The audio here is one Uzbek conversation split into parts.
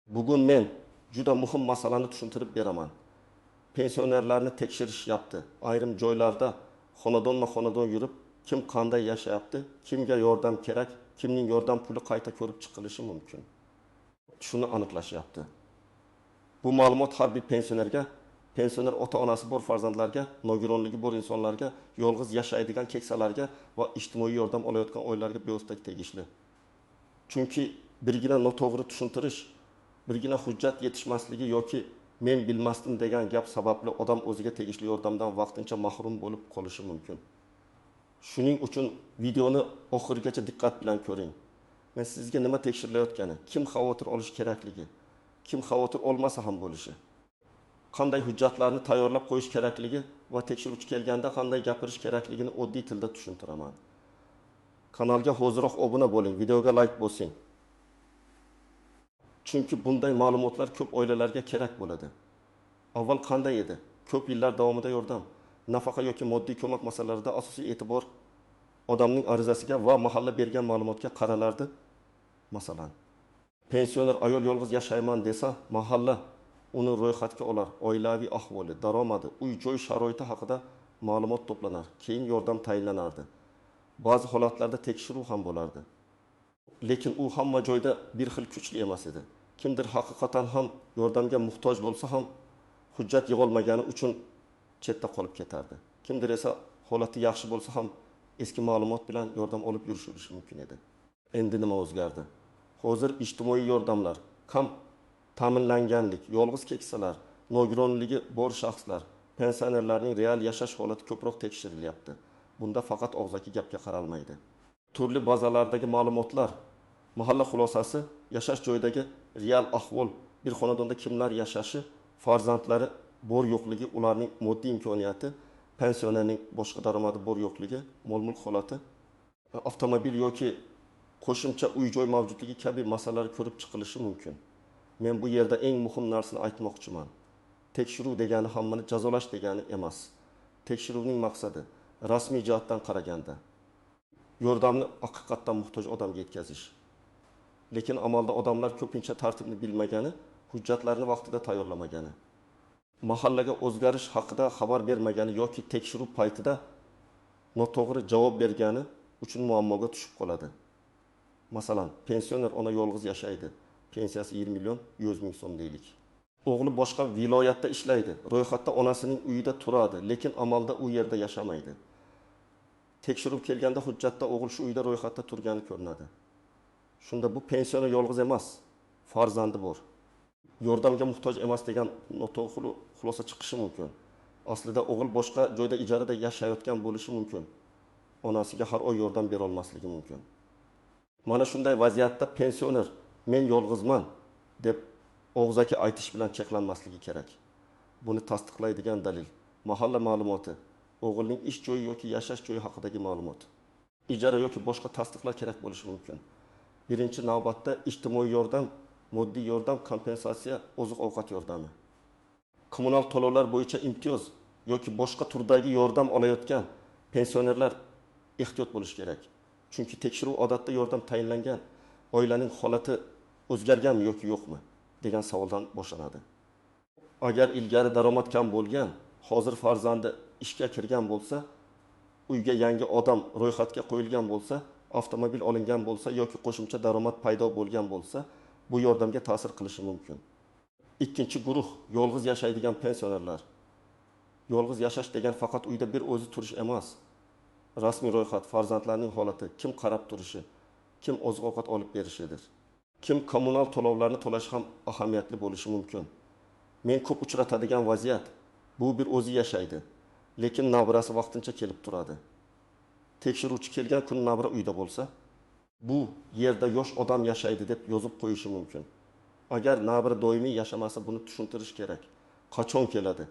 Bugun men juda muhim masalani tushuntirib beraman. Pensionerlarni tekshirishyapti. Ayrim joylarda xonadonma-xonadon yurib, kim qanday yashayapti, kimga yordam kerak, kimning yordam puli qayta ko'rib chiqilishi mumkin. Shuni aniqlashyapti. Bu ma'lumot har bir pensionerga, pensioner ota-onasi bor farzandlarga, nogironligi bor insonlarga, yolg'iz yashaydigan keksalarga va ijtimoiy yordam olayotgan oilalarga bevosita tegishli. Chunki birgina noto'g'ri tushuntirish, birgina hujjat yetishmasligi yoki men bilmasdim degan gap sababli odam o'ziga tegishli yordamdan vaqtincha mahrum bo'lib qolishi mumkin. Shuning uchun videoni oxirigacha diqqat bilan ko'ring. Men sizga nima tekshirilayotgani, kim xavotir olish kerakligi, kim xavotir olmasa ham bo'lishi, qanday hujjatlarni tayyorlab qo'yish kerakligi va tekshiruvchi kelganda qanday gapirish kerakligini oddiy tilda tushuntiraman. Kanalga hoziroq obuna bo'ling, videoga like bosing. Chunki bunday ma'lumotlar ko'p oilalarga kerak bo'ladi. Avval qanday edi? Ko'p yillar davomida yordam, nafaqa yoki moddiy ko'mak masalalarida asosiy e'tibor odamning arizasiga va mahalla bergan ma'lumotga qaralardi. Masalan, pensioner ayol yolg'iz yashayman desa, mahalla uni ro'yxatga olar, oilaviy ahvoli, daromadi, uy-joy sharoiti haqida ma'lumot to'planar, keyin yordam tayinlanardi. Ba'zi holatlarda tekshiruv ham bo'lardi. Lekin u hamma joyda bir xil kuchli emas edi. Kimdir haqiqatan ham yordamga muhtoj bo'lsa ham hujjat yig'olmagani uchun chetda qolib ketardi. Kimdir esa holati yaxshi bo'lsa ham eski ma'lumot bilan yordam olib yurishishi mumkin edi. Endi nima o'zgardi? Hozir ijtimoiy yordamlar, kam ta'minlanganlik, yolg'iz keksalar, nogironligi bor shaxslar, pensionerlarning real yashash holati ko'proq tekshirilyapti. Bunda faqat og'zaki gapga qaralmaydi. Turli bazalardagi ma'lumotlar, mahalla xulosasi, yashash joyidagi real ahvol, bir xonadonda kimlar yashashi, farzandlari bor yo'qligi, ularning moddiy imkoniyati, pensionerning boshqa daromadi bor yo'qligi, mol-mulk holati, avtomobil yoki qo'shimcha uy-joy mavjudligi kabi masalalar ko'rib chiqilishi mumkin. Men bu yerda eng muhim narsani aytmoqchiman. Tekshiruv degani hammani jazolash degani emas. Tekshiruvning maqsadi rasmiy jihatdan qaraganda yordamni haqiqatdan muhtoj odamga yetkazish. Lekin amalda odamlar ko'pincha tartibni bilmagani, hujjatlarni vaqtida tayyorlamagani, mahallaga o'zgarish haqida xabar bermagani yoki tekshiruv paytida noto'g'ri javob bergani uchun muammoga tushib qoladi. Masalan, pensioner ona yolg'iz yashaydi. Pensiyasi 20 million 100 ming so'm deylik. O'g'li boshqa viloyatda ishlaydi. Ro'yxatda onasining uyida turadi, lekin amalda u yerda yashamaydi. Tekshiruv kelganda hujjatda o'g'il shu uyda ro'yxatda turgani ko'rinadi. Shunda bu pensioner yolg'iz emas, farzandi bor. Yordamga muhtoj emas degan noto'g'ri xulosa chiqishi mumkin. Aslida o'g'il boshqa joyda ijarada yashayotgan bo'lishi mumkin. Onasiga har oy yordam bera olmasligi mumkin. Mana shunday vaziyatda pensioner men yolg'izman deb og'zaki aytish bilan cheklanmasligi kerak. Buni tasdiqlaydigan dalil mahalla ma'lumoti, o'g'ilning ish joyi yoki yashash joyi haqidagi ma'lumot, ijara yoki boshqa tasdiqlar kerak bo'lishi mumkin. Birinchi navbatda ijtimoiy yordam, moddiy yordam, kompensatsiya, oziq-ovqat yordami, kommunal to'lovlar bo'yicha imtiyoz yoki boshqa turdagi yordam olayotgan pensionerlar ehtiyot bo'lishi kerak. Chunki tekshiruv odatda yordam tayinlangan oilaning holati o'zgarganmi yoki yo'qmi degan savoldan boshlanadi. Agar ilgari daromad kam bo'lgan, hozir farzandi ishga kirgan bo'lsa, uyga yangi odam ro'yxatga qo'yilgan bo'lsa, avtomobil olingan bo'lsa yoki qo'shimcha daromad paydo bo'lgan bo'lsa, bu yordamga ta'sir qilishi mumkin. Ikkinchi guruh yolg'iz yashaydigan pensionerlar. Yolg'iz yashash degan faqat uyda bir o'zi turish emas. Rasmiy ro'yxat, farzandlarning holati, kim qarab turishi, kim oziq-ovqat olib berishidir. Kim kommunal to'lovlarni to'lashi ham ahamiyatli bo'lishi mumkin. Men ko'p uchratadigan vaziyat, bu bir o'zi yashaydi, lekin nabirasi vaqtincha kelib turadi. Tekshiruvchi kelgan kuni nabira uyda bo'lsa, bu yerda yosh odam yashaydi deb yozib qo'yishi mumkin. Agar nabira doimiy yashamasa, buni tushuntirish kerak. Qachon keladi?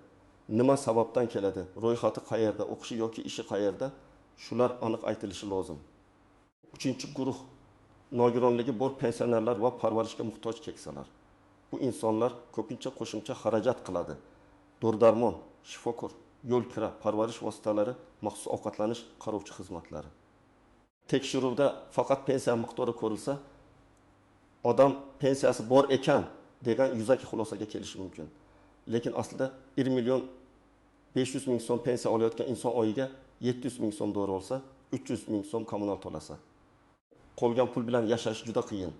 Nima sababdan keladi? Ro'yxati qayerda, o'qishi yoki ishi qayerda? Shular aniq aytilishi lozim. Uchinchi guruh nogironligi bor pensionerlar va parvarishga muhtoj keksalar. Bu insonlar ko'pincha qo'shimcha xarajat qiladi. Dori-darmon, shifokor, yo'l kira, parvarish vositalari, maxsus ovqatlanish, qarovchi xizmatlari. Tekshiruvda faqat pensiya miqdori ko'rilsa, odam pensiyasi bor ekan degan yuzaki xulosaga kelishi mumkin. Lekin aslida 1 million 500 ming so'm pensiya olayotgan inson oyiga 700 ming so'm dori olsa, 300 ming so'm kommunal to'lasa, qolgan pul bilan yashash juda qiyin.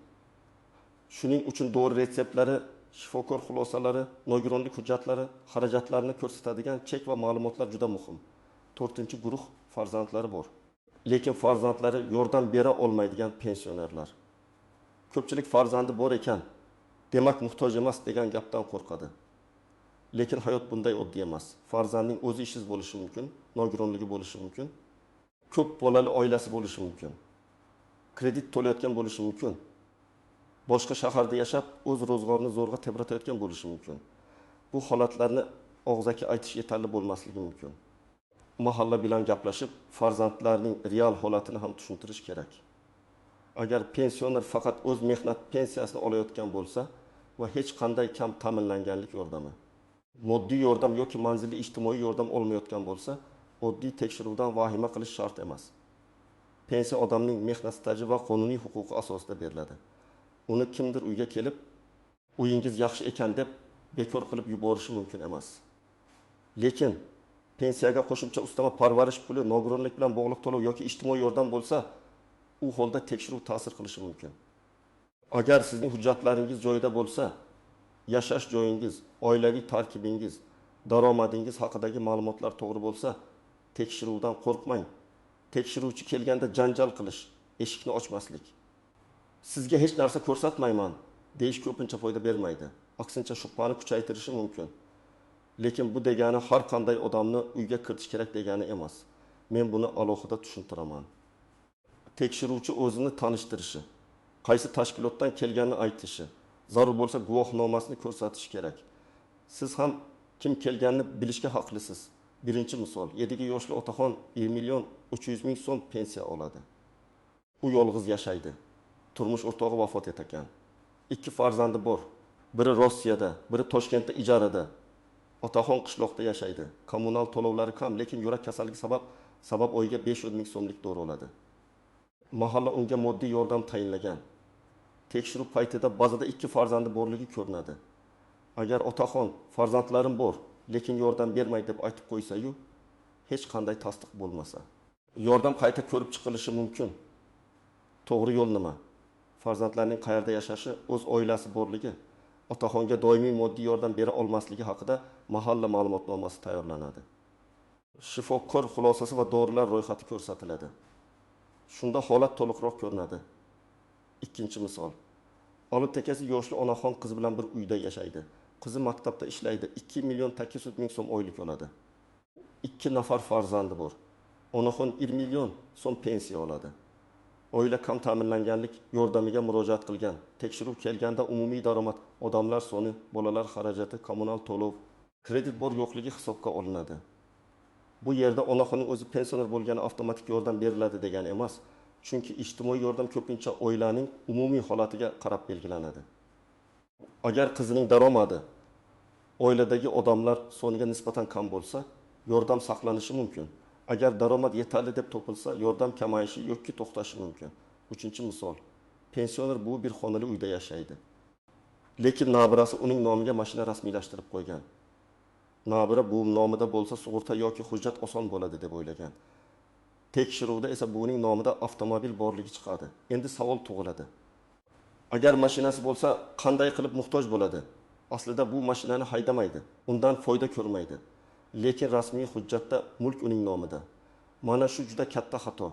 Shuning uchun dori retseptlari, shifokor xulosalari, nogironlik hujjatlari, xarajatlarni ko'rsatadigan chek va ma'lumotlar juda muhim. To'rtinchi guruh farzandlari bor, lekin farzandlari yordam bera olmaydigan pensionerlar. Ko'pchilik farzandi bor ekan, demak muhtoj emas degan gapdan qo'rqadi. Lekin hayot bunday oddiy emas. Farzandning o'zi ishsiz bo'lishi mumkin, nogironligi bo'lishi mumkin, ko'p bolali oilasi bo'lishi mumkin, kredit to'layotgan bo'lishi mumkin, boshqa shaharda yashab o'z ro'zg'orini zo'rg'a tebratayotgan bo'lishi mumkin. Bu holatlarni og'zaki aytish yetarli bo'lmasligi mumkin. Mahalla bilan gaplashib, farzandlarning real holatini ham tushuntirish kerak. Agar pensioner faqat o'z mehnat pensiyasini olayotgan bo'lsa va hech qanday kam ta'minlanganlik yordami, moddiy yordam yoki manzilli ijtimoiy yordam olmayotgan bo'lsa, oddiy tekshiruvdan vahima qilish shart emas. Pensiya odamning mehnat staji va qonuniy huquqi asosida beriladi. Uni kimdir uyga kelib, uyingiz yaxshi ekan deb bekor qilib yuborishi mumkin emas. Lekin pensiyaga qo'shimcha ustama parvarish puli, nogironlik bilan bog'liq to'lov yoki ijtimoiy yordam bo'lsa, u holda tekshiruv ta'sir qilishi mumkin. Agar sizning hujjatlaringiz joyida bo'lsa, yashash joyingiz, oilaviy tarkibingiz, daromadingiz haqidagi ma'lumotlar to'g'ri bo'lsa, tekshiruvdan qo'rqmang. Tekshiruvchi kelganda janjal qilish, eshikni ochmaslik, sizga hech narsa ko'rsatmayman deyish ko'pincha foyda bermaydi. Aksincha shubhani kuchaytirishi mumkin. Lekin bu degani har qanday odamni uyga kiritish kerak degani emas. Men buni alohida tushuntiraman. Tekshiruvchi o'zini tanishtirishi, qaysi tashkilotdan kelganini aytishi, zarur bo'lsa guvohnomasini ko'rsatishi kerak. Siz ham kim kelganini bilishga haqlisiz. Birinchi misol, 7 yoshli otaxon 1 million 300 ming so'm pensiya oladi. U yolg'iz yashaydi. Turmush o'rtog'i vafot etgan. 2 farzandi bor. Biri Rossiyada, biri Toshkentda ijarada. Otaxon qishloqda yashaydi. Kommunal to'lovlari kam, lekin yurak kasalligi sabab oyiga 500 ming so'mlik dori oladi. Mahalla unga moddiy yordam tayinlagan. Tekshiruv paytida bazada 2 farzandi borligi ko'rinadi. Agar otaxon farzandlarim bor, lekin yordam bermay deb aytib qo'ysa-yu, hech qanday tasdiq bo'lmasa, yordam qayta ko'rib chiqilishi mumkin. To'g'ri yo'l nima? Farzandlarning qayerda yashashi, o'z oilasi borligi, otaxonga doimiy moddiy yordam bera olmasligi haqida mahalla ma'lumotnomasi tayyorlanadi. Shifokor xulosasi va dorilar ro'yxati ko'rsatiladi. Shunda holat to'liqroq ko'rinadi. Ikkinchi misol. Olib tekasi yoshli onaxon qizi bilan bir uyda yashaydi. Qizi maktabda ishlaydi, 2 million 800 ming so'm oylik oladi. 2 nafar farzandi bor. Onaxon 1 million so'm pensiya oladi. Oila kam ta'minlanganlik yordamiga murojaat qilgan. Tekshiruv kelganda umumiy daromad, odamlar soni, bolalar xarajati, kommunal to'lov, kredit bor yo'qligi hisobga olinadi. Bu yerda onaxonning o'zi pensioner bo'lgani avtomatik yordam beriladi degani emas. Chunki ijtimoiy yordam ko'pincha oilaning umumiy holatiga qarab belgilanadi. Agar qizining daromadi oiladagi odamlar soniga nisbatan kam bo'lsa, yordam saqlanishi mumkin. Agar daromad yetarli deb topilsa, yordam kamayishi yoki to'xtashi mumkin. Uchinchi misol. Pensioner bu bir xonali uyda yashaydi. Lekin nabirasi uning nomiga mashina rasmiylashtirib qo'ygan. Nabira bu nomida bo'lsa sug'urta yoki hujjat oson bo'ladi deb o'ylagan. Tekshiruvda esa buning nomida avtomobil borligi chiqadi. Endi savol tug'iladi. Agar mashinasi bo'lsa, qanday qilib muhtoj bo'ladi? Aslida bu mashinani haydamaydi, undan foyda ko'rmaydi. Lekin rasmiy hujjatda mulk uning nomida. Mana shu juda katta xato.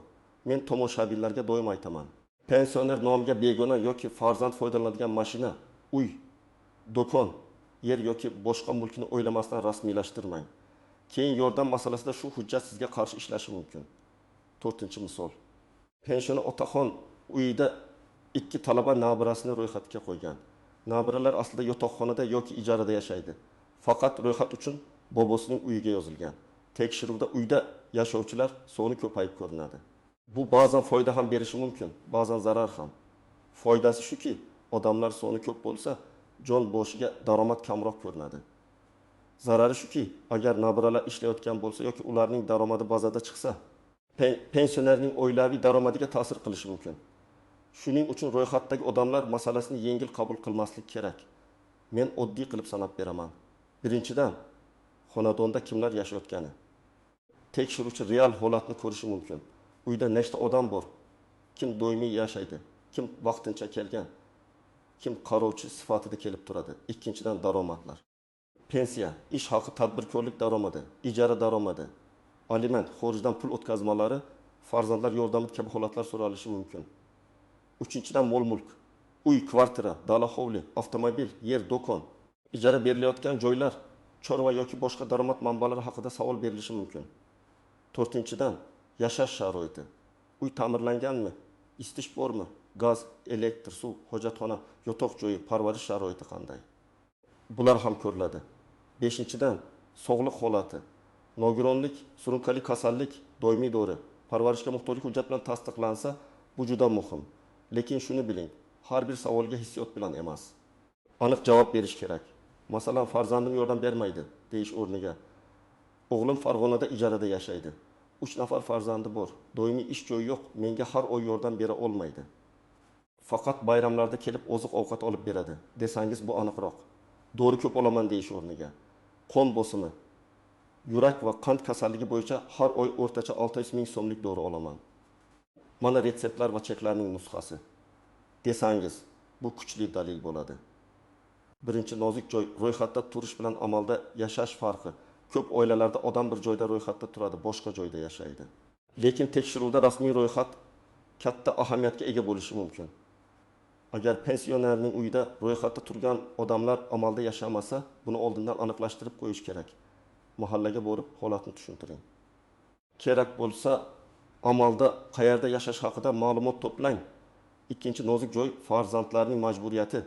Men tomoshabinlarga doim aytaman. Pensioner nomiga begona yoki farzand foydalanadigan mashina, uy, do'kon, yer yoki boshqa mulkni o'ylamasdan rasmiylashtirmang. Keyin yordam masalasida shu hujjat sizga qarshi ishlashi mumkin. To'rtinchi misol. Pensioner otaxon uyida 2 talaba nabirasini ro'yxatga qo'ygan. Nabiralar aslida yotoqxonada yoki ijarada yashaydi. Faqat ro'yxat uchun bobosining uyiga yozilgan. Tekshiruvda uyda yashovchilar soni ko'payib ko'rinadi. Bu ba'zan foyda ham berishi mumkin, ba'zan zarar ham. Foydasi shuki, odamlar soni ko'p bo'lsa, jon boshiga daromad kamroq ko'rinadi. Zarari shuki, agar nabiralar ishlayotgan bo'lsa yoki ularning daromadi bazada chiqsa, pensionerning oilaviy daromadiga ta'sir qilishi mumkin. Shuning uchun ro'yxatdagi odamlar masalasini yengil qabul qilmaslik kerak. Men oddiy qilib sanab beraman. Birinchidan, xonadonda kimlar yashayotgani. Tekshiruvchi real holatni ko'rishi mumkin. Uyda nechta odam bor? Kim doimiy yashaydi? Kim vaqtincha kelgan? Kim qarovchi sifatida kelib turadi? Ikkinchidan, daromadlar. Pensiya, ish haqi, tadbirkorlik daromadi, ijara daromadi, aliment, xorijdan pul o'tkazmalari, farzandlar yordami kabi holatlar so'ralishi mumkin. Uchinchidan, mol-mulk. Uy, kvartira, dala, hovli, avtomobil, yer, do'kon, ijara berilayotgan joylar, chorva yoki boshqa daromad manbalari haqida savol berilishi mumkin. To'rtinchidan, yashash sharoiti. Uy ta'mirlanganmi? Isitish bormi? Gaz, elektr, suv, hojatxona, yotoq joyi, parvarish sharoiti qanday? Bular ham ko'riladi. Beshinchidan, sog'liq holati. Nogironlik, surunkali kasallik, doimiy dori, parvarishga muhtojlik hujjat bilan tasdiqlansa, bu juda muhim. Lekin shuni biling, har bir savolga hissiyot bilan emas, aniq javob berish kerak. Masalan, farzandim yordam bermaydi deyish o'rniga, o'g'lim Farg'onada ijarada yashaydi. 3 nafar farzandi bor, doimiy ish joyi yo'q, menga har oy yordam bera olmaydi. Faqat bayramlarda kelib oziq-ovqat olib beradi desangiz, bu aniqroq. Dori ko'p olaman deyish o'rniga, qon bosimi, yurak va qand kasalligi bo'yicha har oy o'rtacha 600 ming so'mlik dori olaman. Mana retseptlar va cheklarning nusxasi desangiz, bu kuchli dalil bo'ladi. Birinchi nozik joy ro'yxatda turish bilan amalda yashash farqi. Ko'p oilalarda odam bir joyda ro'yxatda turadi, boshqa joyda yashaydi. Lekin tekshiruvda rasmiy ro'yxat katta ahamiyatga ega bo'lishi mumkin. Agar pensionerning uyida ro'yxatda turgan odamlar amalda yashamasa, buni oldindan aniqlashtirib qo'yish kerak. Mahallaga borib holatni tushuntiring. Kerak bo'lsa, amalda qayerda yashash haqida ma'lumot to'plang. Ikkinchi nozik joy farzandlarning majburiyati.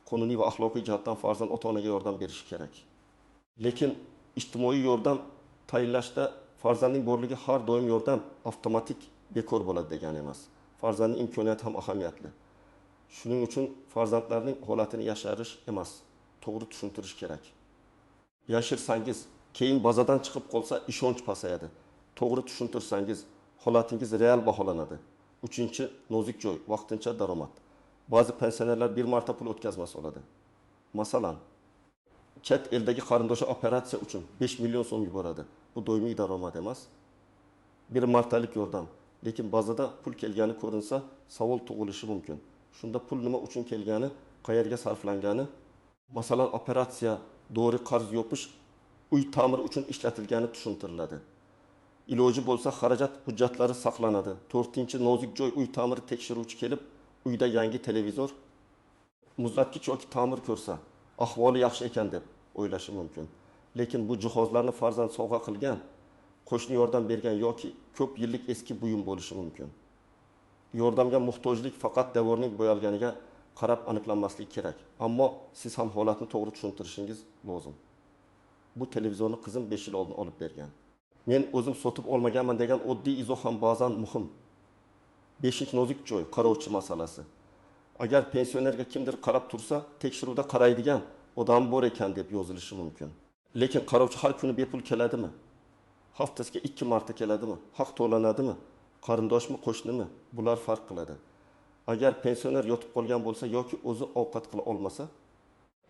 Qonuniy va axloqiy jihatdan farzand ota-onaga yordam berishi kerak. Lekin ijtimoiy yordam tayinlashda farzandning borligi har doim yordam avtomatik bekor bo'ladi degani emas. Farzandning imkoniyati ham ahamiyatli. Shuning uchun farzandlarning holatini yashirish emas, to'g'ri tushuntirish kerak. Yashirsangiz, keyin bazadan chiqib qolsa ishonch pasayadi. To'g'ri tushuntirsangiz, holatingiz real baholanadi. Uchinchi nozik joy vaqtincha daromad. Ba'zi pensionerlar bir marta pul o'tkazmasi oladi. Masalan, chet eldagi qarindoshi operatsiya uchun 5 million so'm yuboradi. Bu doimiy daromad emas. Bir martalik yordam. Lekin bazada pul kelgani ko'rinsa, savol tug'ilishi mumkin. Shunda pul nima uchun kelgani, qayerga sarflangani, masalan, operatsiya, dori qarz yopish, uy ta'miri uchun ishlatilgani tushuntiriladi. Iloji bo'lsa xarajat hujjatlari saqlanadi. To'rtinchi nozik joy uy ta'miri tekshiruvchi kelib, uyda yangi televizor, muzlatgich yoki ta'mir ko'rsa, ahvoli yaxshi ekan deb o'ylashi mumkin. Lekin bu jihozlarni farzand sovg'a qilgan, qo'shni yordam bergan yoki ko'p yillik eski buyum bo'lishi mumkin. Yordamga muhtojlik faqat devorning bo'yalganiga qarab aniqlanmasligi kerak. Ammo siz ham holatni to'g'ri tushuntirishingiz lozim. Bu televizorni qizim 5 yil oldin olib bergan. Men o'zim sotib olmaganman degan oddiy izoh ham ba'zan muhim. 5. Nozik joy qarovchi masalasi. Agar pensionerga kimdir qarab tursa, tekshiruvda qaraydigan odam bor ekan deb yozilishi mumkin. Lekin qarovchi har kuni bepul keladimi? Haftasiga 2 marta keladimi? Haq to'lanadimi? Qarindoshmi, qo'shnimi? Bular farq qiladi. Agar pensioner yotib qolgan bo'lsa yoki o'zi ovqat qila olmasa,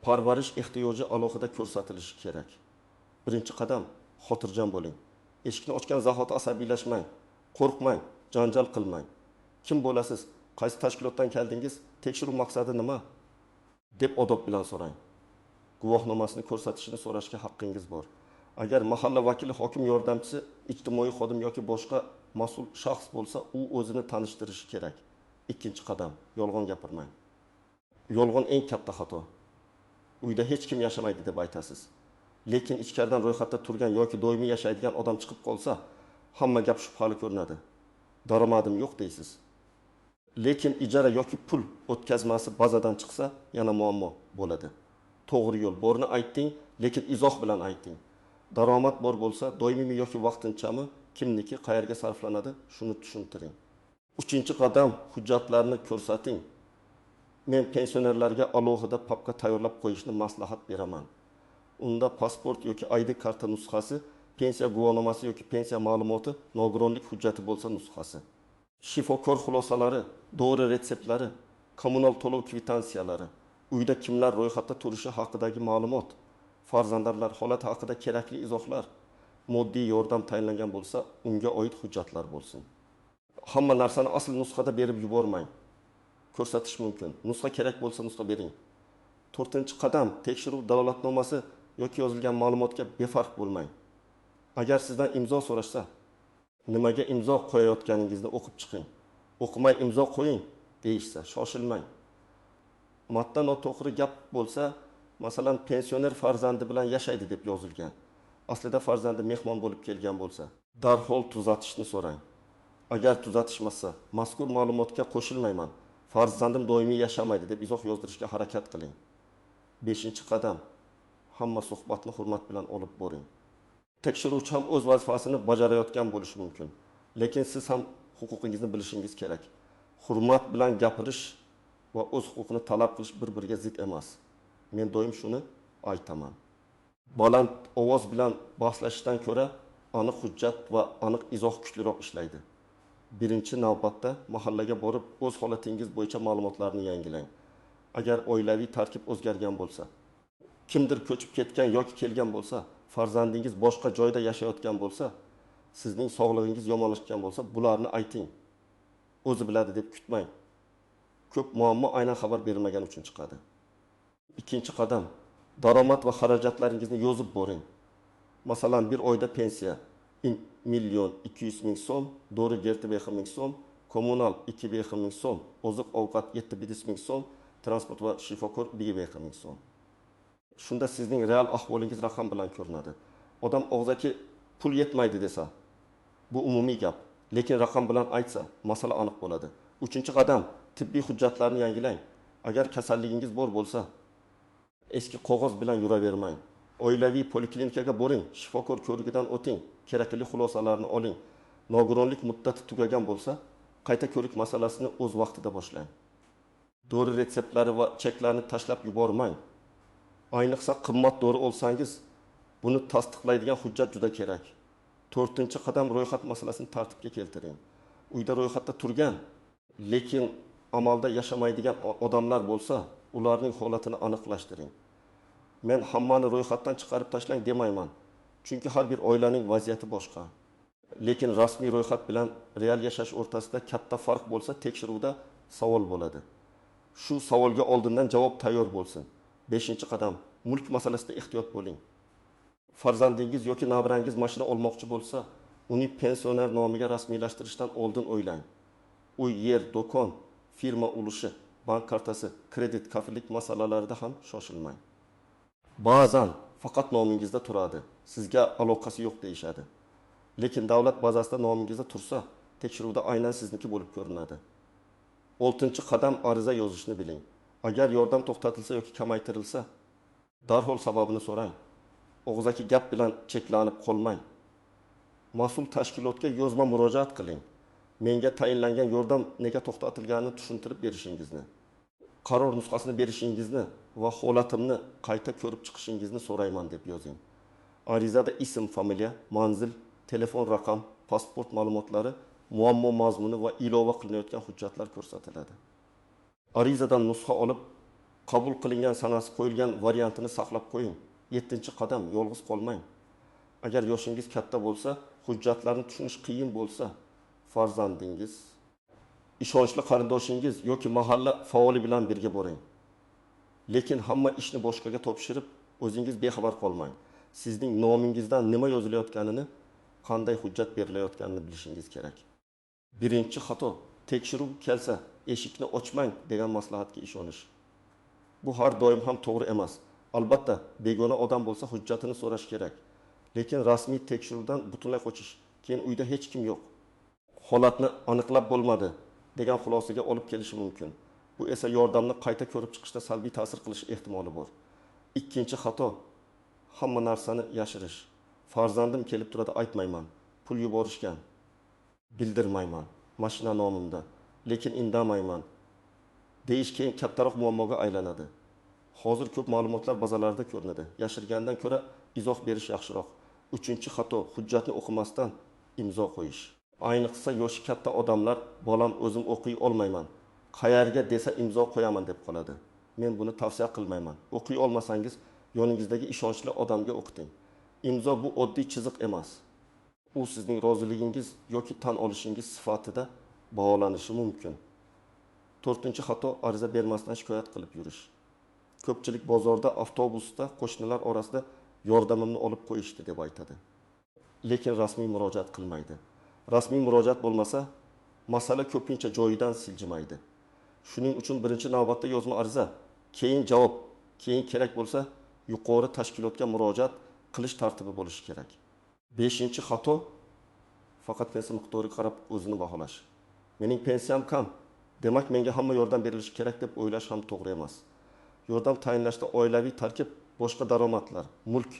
parvarish ehtiyoji alohida ko'rsatilishi kerak. Birinchi qadam xotirjam bo'ling. Eshikni ochgan zahoti asabiylashmang, qo'rqmang, janjal qilmang. Kim bo'lasiz? Qaysi tashkilotdan keldingiz? Tekshiruv maqsadi nima? Deb odob bilan so'rang. Guvohnomasini ko'rsatishini so'rashga haqqingiz bor. Agar mahalla vakili, hokim yordamchisi, ijtimoiy xodim yoki boshqa mas'ul shaxs bo'lsa, u o'zini tanishtirishi kerak. Ikkinchi qadam, yolg'on gapirmang. Yolg'on eng katta xato. Uyda hech kim yashamaydi deb aytasiz. Lekin ichkaridan ro'yxatda turgan yoki doimiy yashaydigan odam chiqib qolsa, hamma gap shubhali ko'rinadi. Daromadim yo'q deysiz. Lekin ijara yoki pul o'tkazmasi bazadan chiqsa, yana muammo bo'ladi. To'g'ri yo'l borni aytding, lekin izoh bilan ayting. Daromad bor bo'lsa, doimiymi yoki vaqtinchami, kimniki, qayerga sarflanadi, shuni tushuntiring. Uchinchi qadam, hujjatlarni ko'rsating. Men pensionerlarga alohida papka tayyorlab qo'yishni maslahat beraman. Unda pasport yoki ID karta nusxasi, pensiya guvohnomasi yoki pensiya ma'lumoti, nogironlik hujjati bo'lsa nusxasi. Shifokor xulosalari, dori retseptlari, kommunal to'lov kvitansiyalari, Uyda kimlar ro'yxatda turishi haqidagi ma'lumot, farzandarlar holati haqida kerakli izohlar, moddiy yordam tayinlangan bo'lsa, unga oid hujjatlar bo'lsin. Hamma narsani asl nusxada berib yubormang. Ko'rsatish mumkin. Nusxa kerak bo'lsa, nusxa bering. To'rtinchi qadam, tekshiruv dalolatnomasi yoki yozilgan ma'lumotga befarq bo'lmang. Agar sizdan imzo so'rashsa, nimaga imzo qo'yayotganingizni o'qib chiqing. O'qimay imzo qo'ying deyishsa, shoshilmang. Matda noto'g'ri gap bo'lsa, masalan, pensioner farzandi bilan yashaydi deb yozilgan. Aslida farzandi mehmon bo'lib kelgan bo'lsa, darhol tuzatishni so'rang. Agar tuzatishmasa, mazkur ma'lumotga qo'shilmayman, farzandim doimiy yashamaydi deb izoh yozdirishga harakat qiling. Beshinchi qadam, hamma suhbatni hurmat bilan olib boring. Tekshiruvchi ham o'z vazifasini bajarayotgan bo'lishi mumkin, lekin siz ham huquqingizni bilishingiz kerak. Hurmat bilan gapirish va o'z huquqini talab qilish bir-biriga zid emas. Men doim shuni aytaman. Baland ovoz bilan bahslashishdan ko'ra aniq hujjat va aniq izoh kuchliroq ishlaydi. Birinchi navbatda mahallaga borib o'z holatingiz bo'yicha ma'lumotlarni yangilang. Agar oilaviy tarkib o'zgargan bo'lsa, kimdir ko'chib ketgan yoki kelgan bo'lsa, farzandingiz boshqa joyda yashayotgan bo'lsa, sizning sog'lig'ingiz yomonlashgan bo'lsa, bularni ayting. O'zi biladi deb kutmang. Ko'p muammo aynan xabar berilmagani uchun chiqadi. Ikkinchi qadam, daromad va xarajatlaringizni yozib boring. Masalan, bir oyda pensiya 1 200 000 so'm, dori 7,5 ming so'm, kommunal 2,5 ming so'm, oziq-ovqat 7,5 ming so'm, transport va shifokor 1,5 ming so'm. Shunda sizning real ahvolingiz raqam bilan ko'rinadi. Odam og'zaki pul yetmaydi desa, bu umumiy gap, lekin raqam bilan aytsa, masala aniq bo'ladi. Uchinchi qadam, tibbiy hujjatlarni yangilang. Agar kasalligingiz bor bo'lsa, eski qog'oz bilan yuravermang. Oilaviy poliklinikaga boring, shifokor ko'rigidan o'ting, kerakli xulosalarni oling. Nogironlik muddati tugagan bo'lsa, qayta ko'rik masalasini o'z vaqtida boshlang. Dori retseptlari va cheklarni tashlab yubormang. Ayniqsa qimmat dori olsangiz, buni tasdiqlaydigan hujjat juda kerak. To'rtinchi qadam, ro'yxat masalasini tartibga keltiring. Uyda ro'yxatda turgan, lekin amalda yashamaydigan odamlar bo'lsa, ularning holatini aniqlashtiring. Men hammani ro'yxatdan chiqarib tashlang demayman, chunki har bir oilaning vaziyati boshqa. Lekin rasmiy ro'yxat bilan real yashash o'rtasida katta farq bo'lsa, tekshiruvda savol bo'ladi. Shu savolga oldindan javob tayyor bo'lsin. Beshinchi qadam, mulk masalasida ehtiyot bo'ling. Farzandingiz yoki nabrangiz mashina olmoqchi bo'lsa, uni pensioner nomiga rasmiylashtirishdan oldin o'ylang. Uy, yer, do'kon, firma ulushi, bank kartasi, kredit, kafillik masalalarida ham shoshilmang. Ba'zan faqat nomingizda turadi, sizga aloqasi yo'q deyishadi. Lekin davlat bazasida nomingizda tursa, tekshiruvda aynan sizniki bo'lib ko'rinadi. Oltinchi qadam, ariza yozishni biling. Agar yordam to'xtatilsa yoki kamaytirilsa, darhol sababini so'rang. Og'zaki gap bilan cheklanib qolmang. Mas'ul tashkilotga yozma murojaat qiling. Menga tayinlangan yordam nega to'xtatilganini tushuntirib berishingizni, qaror nusxasini berishingizni va holatimni qayta ko'rib chiqishingizni so'rayman deb yozing. Arizada ism, familiya, manzil, telefon raqam, pasport ma'lumotlari, muammo mazmuni va ilova qilinayotgan hujjatlar ko'rsatiladi. Arizadan nusxa olib, qabul qilingan sanasi qo'yilgan variantini saqlab qo'ying. Yettinchi qadam, yolg'iz qolmang. Agar yoshingiz katta bo'lsa, hujjatlarni tushunish qiyin bo'lsa, farzandingiz, ishonchli qarindoshingiz yoki mahalla faoli bilan birga boring. Lekin hamma ishni boshqaga topshirib, o'zingiz bexabar qolmang. Sizning nomingizdan nima yozilayotganini, qanday hujjat berilayotganini bilishingiz kerak. Birinchi xato, tekshiruv kelsa eshikni ochmang degan maslahatga ishonish. Bu har doim ham to'g'ri emas. Albatta, begona odam bo'lsa hujjatini so'rash kerak. Lekin rasmiy tekshiruvdan butunlay qochish, keyin uyda hech kim yo'q, holatni aniqlab bo'lmadi degan xulosaga olib kelishi mumkin. Bu esa yordamni qayta ko'rib chiqishda salbiy ta'sir qilish ehtimoli bor. Ikkinchi xato, hamma narsani yashirish. Farzandim kelib turadi, aytmayman. Pul yuborishgan, bildirmayman. Mashina nomimda, lekin indamayman deyish keyin kattaroq muammoga aylanadi. Hozir ko'p ma'lumotlar bazalarida ko'rinadi. Yashirgandan ko'ra izoh berish yaxshiroq. Uchinchi xato, hujjatni o'qimasdan imzo qo'yish. Ayniqsa yoshi katta odamlar bolam o'zim o'qiy olmayman, qayerga desa imzo qo'yaman deb qoladi. Men buni tavsiya qilmayman. O'qiy olmasangiz, yoningizdagi ishonchli odamga o'qiting. Imzo bu oddiy chiziq emas. U sizning roziligingiz yoki tan olishingiz sifatida baholanishi mumkin. To'rtinchi xato: ariza bermasdan shikoyat qilib yurish. Ko'pchilik bozorda, avtobusda, qo'shnilar orasida yordamimni olib qo'yishdi deb aytadi. Lekin rasmiy murojaat qilmaydi. Rasmiy murojaat bo'lmasa, masala ko'pincha joyidan siljimaydi. Shuning uchun birinchi navbatda yozma ariza, keyin javob, keyin kerak bo'lsa yuqori tashkilotga murojaat qilish tartibi bo'lishi kerak. Beshinchi xato: faqat pensiya miqdoriga qarab o'zini baholash. Mening pensiyam kam, demak menga hamma yordam berilishi kerak deb o'ylash ham to'g'ri emas. Yordam tayinlashda oilaviy tarkib, boshqa daromadlar, mulk,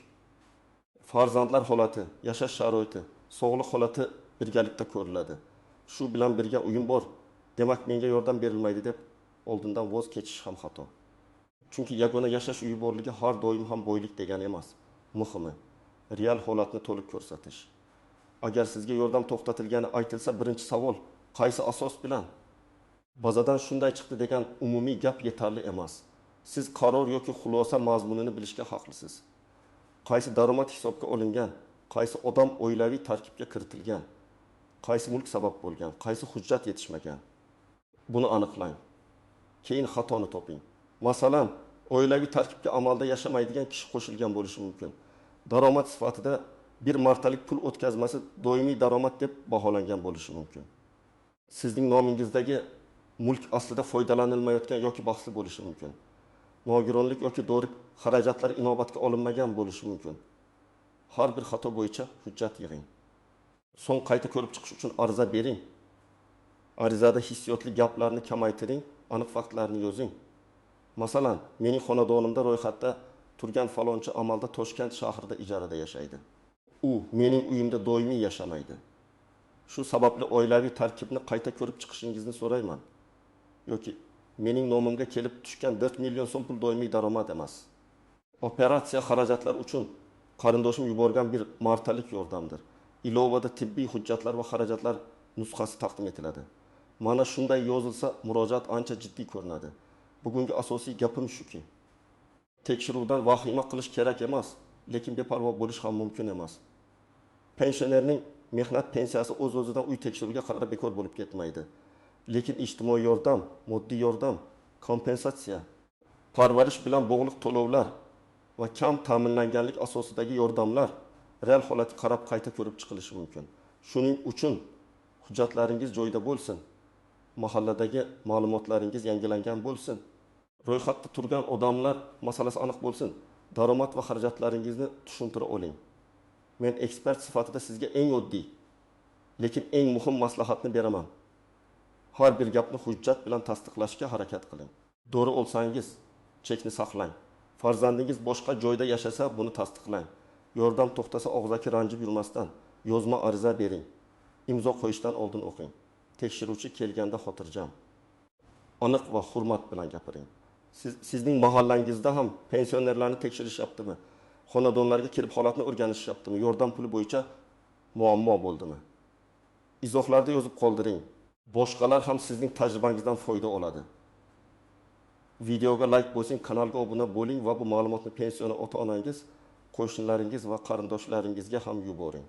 farzandlar holati, yashash sharoiti, sog'liq holati birgalikda ko'riladi. Shu bilan birga uyim bor, demak menga yordam berilmaydi deb oldindan voz kechish ham xato. Chunki yagona yashash uyi borligi har doim ham boylik degani emas. Muhimi, real holatni to'liq ko'rsatish. Agar sizga yordam to'xtatilgani aytilsa, birinchi savol: qaysi asos bilan? Bazadan shunday chiqdi degan umumiy gap yetarli emas. Siz qaror yoki xulosa mazmunini bilishga haqlisiz. Qaysi daromad hisobga olingan, qaysi odam oilaviy tarkibga kiritilgan, qaysi mulk sabab bo'lgan, qaysi hujjat yetishmagan. Buni aniqlang. Keyin xatoni toping. Masalan, oilaviy tarkibga amalda yashamaydigan kishi qo'shilgan bo'lishi mumkin. Daromad sifatida bir martalik pul o'tkazmasi doimiy daromad deb baholangan bo'lishi mumkin. Sizning nomingizdagi mulk aslida foydalanilmayotgan yoki bahsli bo'lishi mumkin. Nogironlik yoki dori xarajatlari inobatga olinmagan bo'lishi mumkin. Har bir xato bo'yicha hujjat yig'ing. So'ng qayta ko'rib chiqish uchun ariza bering. Arizada hissiyotli gaplarni kamaytiring, aniq faktlarni yozing. Masalan, mening xonadonimda ro'yxatda turgan falonchi amalda Toshkent shahrida ijarada yashaydi. U mening uyimda doimiy yashamaydi. Shu sababli oilaviy tarkibni qayta ko'rib chiqishingizni so'rayman. Yoki mening nomimga kelib tushgan 4 million so'm pul doimiy daromad emas. Operatsiya xarajatlari uchun qarindoshim yuborgan bir martalik yordamdir. Ilovada tibbiy hujjatlar va xarajatlar nusxasi taqdim etiladi. Mana shunday yozilsa, murojaat ancha jiddiy ko'rinadi. Bugungi asosiy gapim shuki, tekshiruvdan vahima qilish kerak emas, lekin beparvo bo'lish ham mumkin emas. Pensionerning mehnat pensiyasi o'z-o'zidan uy tekshiruviga qarab bekor bo'lib ketmaydi. Lekin ijtimoiy yordam, moddiy yordam, kompensatsiya, parvarish bilan bog'liq to'lovlar va kam ta'minlanganlik asosidagi yordamlar real holatga qarab qayta ko'rib chiqilishi mumkin. Shuning uchun hujjatlaringiz joyida bo'lsin, mahalladagi ma'lumotlaringiz yangilangan bo'lsin, ro'yxatda turgan odamlar masalasi aniq bo'lsin, daromad va xarajatlaringizni tushuntira oling. Men ekspert sifatida sizga eng oddiy, lekin eng muhim maslahatni beraman. Har bir gapni hujjat bilan tasdiqlashga harakat qiling. Dori olsangiz, chekni saqlang. Farzandingiz boshqa joyda yashasa, buni tasdiqlang. Yordam to'xtasa, og'zaki ranjib yurmasdan yozma ariza bering. Imzo qo'yishdan oldin o'qing. Tekshiruvchi kelganda xotirjam, aniq va hurmat bilan gapiring. Sizning mahallangizda ham pensionerlarni tekshirishyaptimi? Xonadonlarga kelib holatni o'rganishyaptimi? Yordam puli bo'yicha muammo bo'ldimi? Izohlarda yozib qoldiring. Boshqalar ham sizning tajribangizdan foyda oladi. Videoga like bosing, kanalga obuna bo'ling va bu ma'lumotni pensioner ota-onangiz, qo'shnilaringiz va qarindoshlaringizga ham yuboring.